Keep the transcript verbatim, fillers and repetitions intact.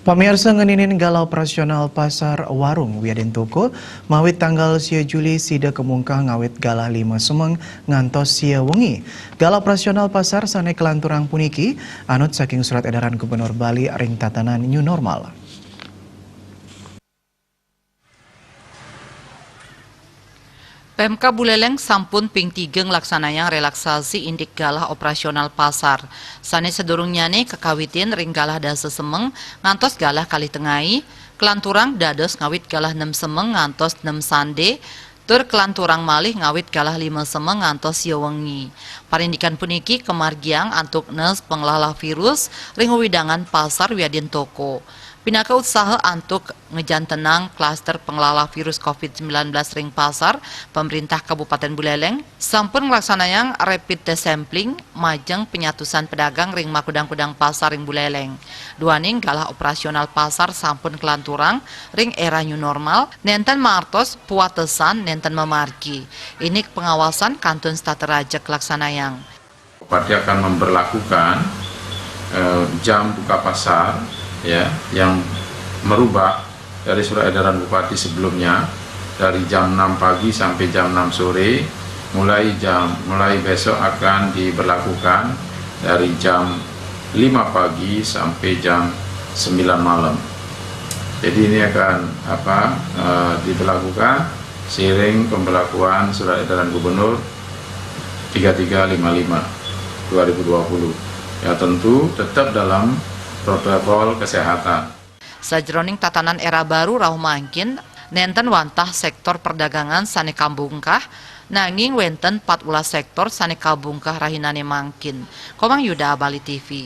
Pamiarsa, ngeninin galah operasional pasar warung wiadin toko, mawit tanggal sia Juli sida kamungkah ngawit galah lima semeng ngantos sia wengi. Galah operasional pasar sane kalanturang puniki anut saking surat edaran Gubernur Bali ring tatanan new normal. Pemkab Buleleng sampun ping tiga nglaksanayang relaksasi indik galah operasional pasar. Sane sadurungnyane kakawitin ring galah dasa semeng ngantos galah kalih tengai, kalanturang dados ngawit galah nem semeng ngantos nem sande, tur kalanturang malih ngawit galah lima semeng ngantos sia wengi. Parindikan puniki kamargiang antuk nes panglalah virus ring wewidangan pasar wiadin toko. Pinaka utsaha antuk ngejantenang klaster panglalah virus covid sembilan belas ring pasar, pemerintah Kabupaten Buleleng sampun nglaksanayang rapid test sampling majeng penyatusan pedagang ring makudang-kudang pasar ring Buleleng. Duaning galah operasional pasar sampun kalanturang ring era new normal, nenten maartos puatesan nenten mamargi. Indik pengawasan kantun setata raja kalaksanayang. Bupati akan memberlakukan eh, jam buka pasar, ya, yang merubah dari surat edaran Bupati sebelumnya, dari jam enam pagi sampai jam enam sore. Mulai jam mulai besok akan diberlakukan dari jam lima pagi sampai jam sembilan malam. Jadi ini akan apa eh, diberlakukan seiring pemberlakuan surat edaran Gubernur tiga tiga lima lima dua ribu dua puluh. Ya, tentu tetap dalam protokol kesehatan. Sajeroning tatanan era baru rauh mangkin, nenten wantah sektor perdagangan sane kabungkah, nanging wenten pat welas sektor sane kabungkah rahinane mangkin. Komang Yuda, Bali T V.